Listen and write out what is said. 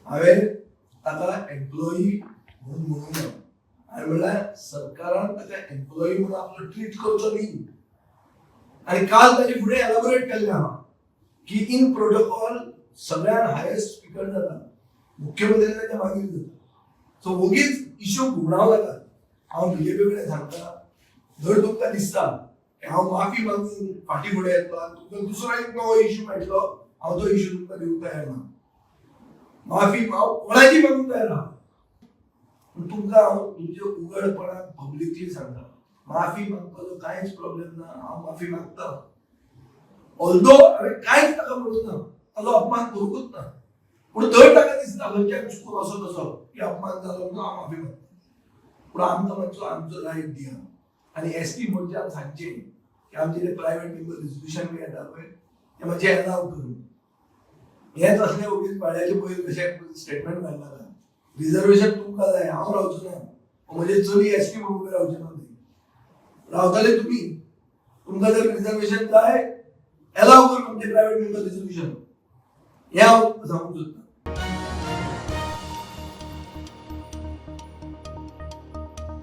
हांवें ताका एम्प्लॉई म्हणून म्हणूंक ना. हांवें म्हणल्यार सरकारान ताका एम्प्लॉई म्हणून आपलो ट्रीट करचो न्ही. आनी काल ताचे फुडें एलाबोरेट केल्लें आहा की इन प्रोटोकॉल सगळ्यात हायेस्ट स्पिकर जाता, मुख्यमंत्री ताच्या मागीर जाता. सो वोगीच इश्यू घुंवडावं नाका. हांव बीजेपी कडेन सांगता, जर तुमकां दिसता की हांव माफी मागून फाटीं फुडें येतलो आनी तुमकां दुसरो एक नवो इश्यू मेळटलो, हांव तो इश्यू तुमकां दिवंक तयार ना. माफी हांव कोणाची मागूंक तयार ना, पूण तुमकां हांव तुमचे उगडपणान पब्लिकली सांगता, माफी मागपाचो कांयच प्रॉब्लेम ना. हांव माफी मागता, ऑल्दो हांवें कांयच ताका म्हणूंक ना, ताजो अपमान करूंकूच ना. पूण थंय ताका दिसता खंयच्यान चुकून असो तसो की अपमान जालो म्हणून हांव माफी मागता. पूण आमकां मातसो आमचो रायट दिया. आनी एस टी मोर्चान सांगचें की आमचे ते प्रायवेट मेंबर रेजोल्युशन बी येता पळय, ते मातशें एलाव करून. हेंच असलें ओगीच पाळ्याचे पयर कशें स्टेटमेंट घालनाका. रिजर्वेशन तुमकां जाय, हांव रावचो ना. म्हजे चली एस टी म्हणून उबें रावचें ना. थंय रावताले तुमी. तुमकां जर रिजर्वेशन जाय, एलाव कर आमचे प्रायवेट मेंबर रेजोल्युशन. हें हांव सांगूंक सोदतां.